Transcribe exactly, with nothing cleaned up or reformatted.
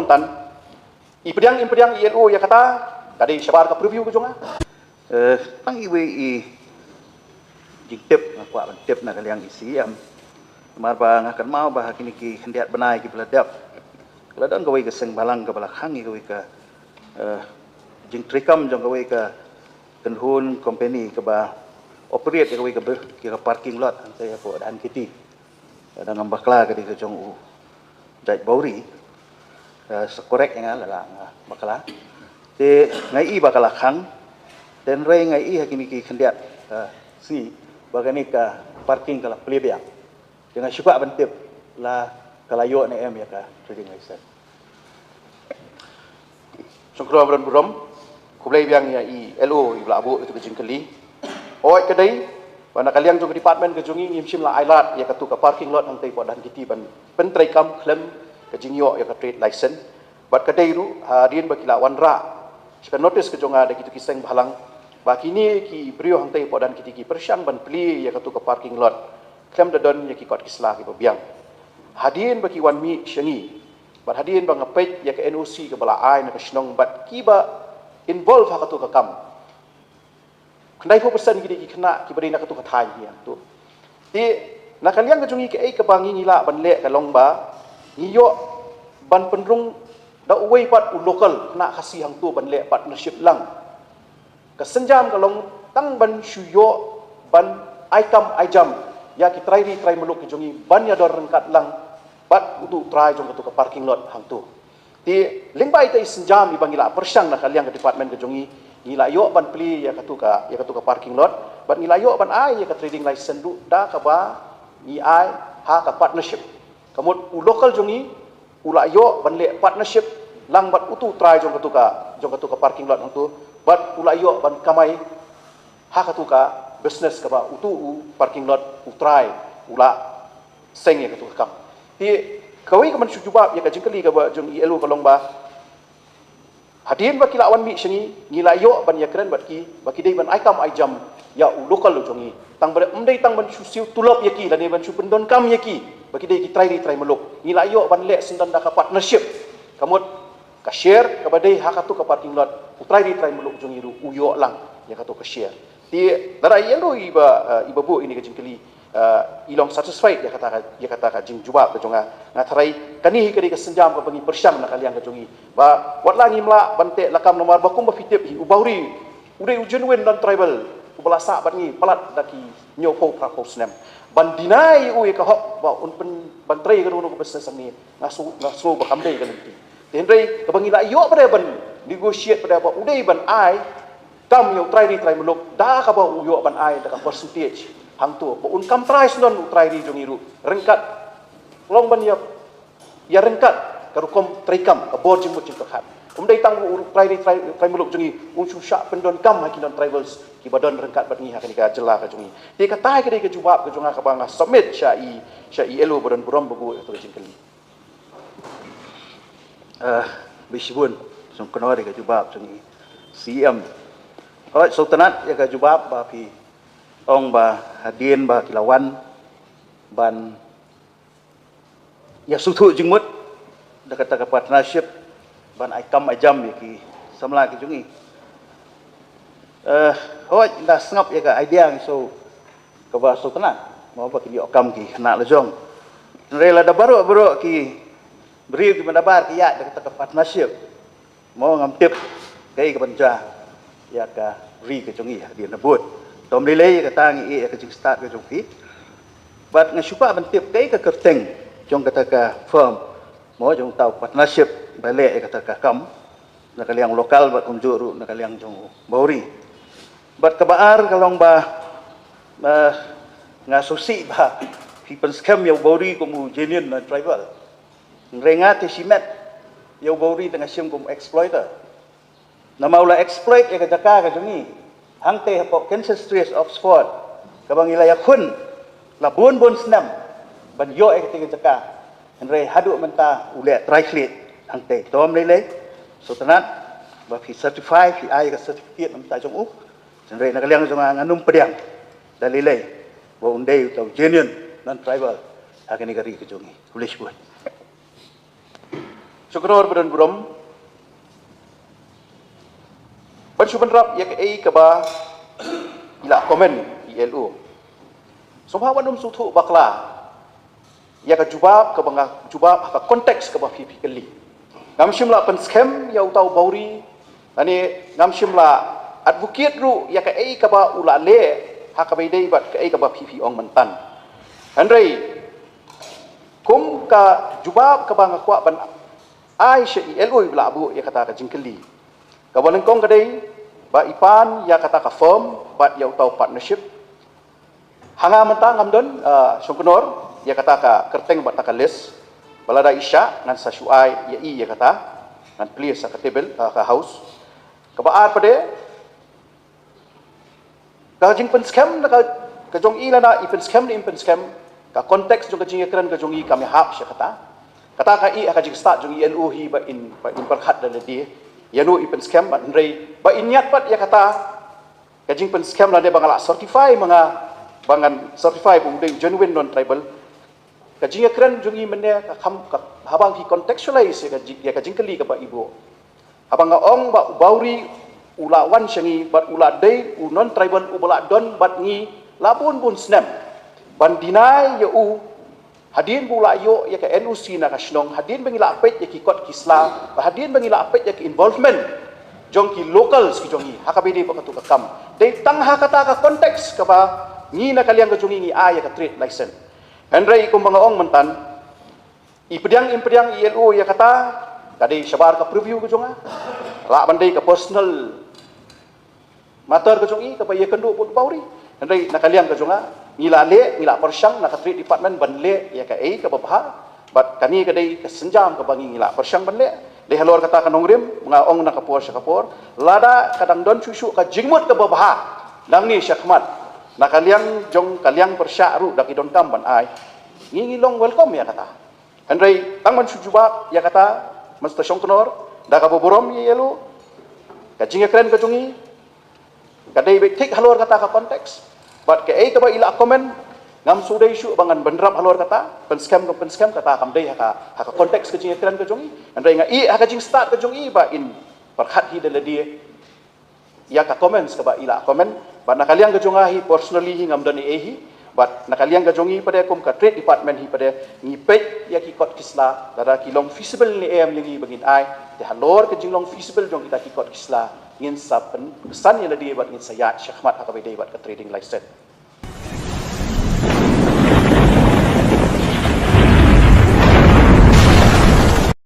Tan i pdiang i pdiang i L O ïa kata ka dei shabar ka preview ka jong nga. Eh, tang iwei i jingtip nga kwah ban tip na ka liang i C M. Namar ba nga kynmaw ba ha kine ki khyndiat bnai kiba la dep, ka la don kawei ka seng bhalang kaba la khang ïa kawei ka, eh, jingtreikam jong kawei ka kynhun company kaba operate ïa kawei ka ber-, ïa ka parking lot hangta ïa ka Dhan Kiti. Lada ngam bakla ka dei ka jong u Jait Bawri. Eh, sa correct ïa nga lada nga bakla. Te nga i ba ka la khang. Te hynrei nga i ha kine ki khyndiat, eh, sngi ba kane ka parking ka la plie biang. Te nga shu kwah ban tip la ka la ïoh ne em ïa ka trading license. Shongkro Baron Burom, khublei biang ïa i L O iba la buh ïa tu ka jingkylli. Oi ka dei ba na ka liang jong ka department ka jong ngi ngim shym la ai lad ïa katu ka parking lot hangtei pok Dhan Kiti ban pyntreikam khlem ka jingïoh ïa ka trade license. Bad ka dei ruh hadien ba ki la wanrah sha ka notice ka jong nga da kitu ki seng bhalang ba kine ki briew hangtei pok Dhan Kiti ki pyrshang ban plie ïa katu ka parking lot khlem da don ïa ki kot ki sla kiba biang. Hadien ba ki wan mih sha ngi bad hadien ba nga peit ïa ka N O C kaba la ai na ka shnong bad kiba involve ha katu ka kam, khyndai phew percent ki dei ki khynnah kiba dei na katu ka thaiñ hi hangtu. Te na ka liang ka jong ngi kaei kaba ngi ngi lah ban leh ka long ba ngi ïoh ban pynrung da uwei pat u local khynnah Khasi hangtu ban leh partnership lang. Ka sienjam ka long tang ban shu ïoh ban ai kam ai jam ïa ki trai ri trai muluk ki jong ngi ban ïadon ryngkat lang bad utu u trai jong katu ka parking lot hangtu. Te lyngba ita i sienjam iba ngi la pyrshang na ka liang ka department ka jong ngi, ngi la ïoh ban plie ïa katu ka, ïa katu ka parking lot bad ngi la ïoh ban ai ïa ka trading license ruh da kaba ngi ai ha ka partnership. Ka mut u local jong ngi u la ïoh ban leh partnership lang bad utu u trai jong katu ka, jong katu ka parking lot hangtu bad u la ïoh ban kamai ha katu ka business kaba utu u parking lot u trai u la seng ïa katu ka kam. Te kawei ka ban shu jubab ïa ka jingkylli kaba jong i L O ka long ba hadien ba ki la wan mih sha ngi, ngi la ïoh ban ïakren bad ki ba ki dei ban ai kam ai jam ïa u local u jong ngi. Tang ba ym dei tang ban shu siew tulop ïa ki lane ban shu pyndonkam ïa ki ba ki dei ki trai ri trai muluk. Ngi la ïoh ban leh syndon da ka partnership. Ka mut ka share kaba dei ha katu ka parking lot u trai ri trai muluk jong ngi ruh u ïoh lang ïa katu ka share. Te lada i L O iba, eh, iba buh ïa kane ka jingkylli, eh, i long satisfied ïa kata ka, ïa kata ka jingjubab ka jong nga. Nga tharai kane hi ka dei ka sienjam kaba ngi pyrshang na ka liang ka jong ngi ba wat la ngim lah ban teh lakam namar ba kumba phi tip hi u Bawri u dei u genuine non tribal uba la sah bad ngi palat da ki hynñiew phew phra phew snem. Ban deny u ïa ka hok ba un pyn, ban trei ïa kano kano ka business hangne nga sngew, nga sngew ba kam dei ka lynti. Te hynrei kaba ngi la ïoh pat de ban negotiate pat de ba u dei ban ai kam ïa u trai ri trai muluk da kaba u ïoh ban ai da ka percentage hangto ba un kam trai syndon u trai ri jong ngi ruh ryngkat long ban ïa, ïa ryngkat ka rukom treikam ka bor jingmut jingpyrkhat. Ym dei tang u trai ri trai, trai muluk jong ngi un shu shah pyndonkam ha ki non tribals kiba don ryngkat bad ngi ha kane ka jylla ka jong ngi. Te kata ka dei ka jubab ka jong nga kaba nga submit sha i, sha i L O Baron Burom ba buh ïa kata ka jingkylli. Eh, bishibun, sngewkynnoh ïa ka jubab jong i C M. Hooid, sngewtynnat ïa ka jubab ba phi ong ba hadien ba ki la wan ban ïa sngewthuh jingmut da kata ka partnership ban ai kam ai jam ïa ki samla ki jong i. Eh, hooid, nga sngap ïa ka idea ngi shu kaba shu kynnoh mo ba ki ïoh kam ki khynnah la jong. Hynrei lada baroh baroh ki briew ki mynta bar ki ïaid da kata ka partnership mo ngam tip kaei ka ban jia ïa ka ri ka jong i hadien habud. Tom lei lei ïa kata ngi ïa ka jingstad ka jong phi. Bad nga shu kwah ban tip kaei ka kyrteng jong kata ka firm mo jong uta u partnership ba leh ïa kata ka kam na ka liang local bad kumjuh ruh na ka liang jong u Bawri. Bad kaba ar ka long ba, eh, nga sngewsih ba phi pynskhem ïa u Bawri kum u genuine non tribal. Hynrei nga te shimet ïa u Bawri te nga shim kum exploiter. Namar u la exploit ïa ka jaka ka jong ngi hangtei hapoh Kansas Strait, Oxford, kaba ngi la ïakhun la bun bun snem ban ïoh ïa katei ka jaka. Hynrei haduh mynta u leh trai khlieh hangtei. Tom lei lei, sngewtynnat ba phi certify, phi ai ka certificate na bynta jong u. Hynrei na ka liang jong nga ngan ym pdiang da lei lei ba un dei uta u genuine non tribal ha kane ka ri ka jong ngi. Khublei shibun. Knorr ba don burom. Ban shu bynrap ïa kaei kaba i la comment i L O. Sngewbha wat nym sngewthuh bakla ïa ka jubab kaba nga jubab ha ka context kaba phi phi kylli. Ngam shym la pynskhem ïa uta u Bawri, lane ngam shym la advocate ruh ïa kaei kaba u la leh ha kaba ïadei bad kaei kaba phi phi ong mynta. Hynrei kum ka jubab kaba nga kwah ban ai sha i L O ba la buh ïa kata ka jingkylli. Kaba nyngkong ka dei ba i pan ïa kata ka firm bad ïa uta u partnership. Ha nga mynta ngam don, ah, Shong Knorr, ïa kata ka kyrteng bad kata ka list. Ba lada i shah ngan sa shu ai ïa i ïa kata, ngan plie sa ka table, ah, ka house. Kaba ar pat de, ka jingpynskhem na ka, ka jong i lane i pynskhem ne im pynskhem, ka context jong ka jingïakren ka jong i kam ïahap sha kata. Kata ka i ha ka jingstad jong i L O hi ba in, ba in pyrkhat da lade ïano i pynskhem, bad hynrei ba in ñiad pat ïa kata ka jingpynskhem lane ba nga la certify ma nga, ba ngan certify ba u dei u genuine non-tribal. Ka jingïakren jong i mynne ka kham ka, haba ngi contextualize ïa ka jing, ïa ka jingkylli kaba i buh. Haba nga ong ba u Bawri u la wan sha ngi bad u la dei u non-tribal uba la don bad ngi la bun bun snem. Ban deny ïa u hadien ba u la ïoh ïa ka N O C na ka shnong, hadien ba ngi la peit ïa ki kot ki sla, bad hadien ba ngi la peit ïa ki involvement jong ki locals ki jong ngi ha kaba ïadei bad katu ka kam. Dei tang ha kata ka context kaba ngi na ka liang ka jong ngi ngi ai ïa ka trade license. Hynrei kumba nga ong mynta, i pdiang im pdiang i L O ïa kata ka dei shabar ka purview ka jong nga. Lah ban dei ka personal matter ka jong i kaba ïakynduh bad u Bawri. Hynrei na ka liang ka jong nga ngi la leh, ngi la pyrshang na ka trade department ban leh ïa kaei kaba bha. Bad kane ka dei ka sienjam kaba ngi, ngi la pyrshang ban leh. Dei halor kata ka nongrim nga ong na ka por sha ka por, lada ka dang don shuh shuh ka jingmut kaba bha nangne shakhmat na ka liang jong ka liang pyrshah ruh da ki donkam ban ai, ngi ngi long welcome ïa kata. Hynrei tang ban shu jubab ïa kata, Mister Shong Knorr, da kaba burom ïa i L O, ka jingïakren ka jong i ka dei beit thik halor kata ka context. Bad kaei kaba i la comment ngam shu dei shuh ba ngan bynrap halor kata, pynskhem kam pynskhem kata kam dei ha ka, ha ka context ka jingïakren ka jong i. Hynrei nga ïeh ha ka jingstad ka jong i ba in pyrkhat hi da lade ïa ka comments kaba i la comment. Bad na ka liang ka jong nga hi personally hi ngam don ei ei hi. Bad na ka liang ka jong i pat de kum ka trade department hi pat de ngi peit ïa ki kot ki sla lada ki long feasible ne em ïa ngi ba ngin ai. Te halor ka jinglong feasible jong kita ki kot ki sla ngin sa pynsan ïa lade bad ngin sa ïaid shakhmat ha kaba ïadei bad ka trading license.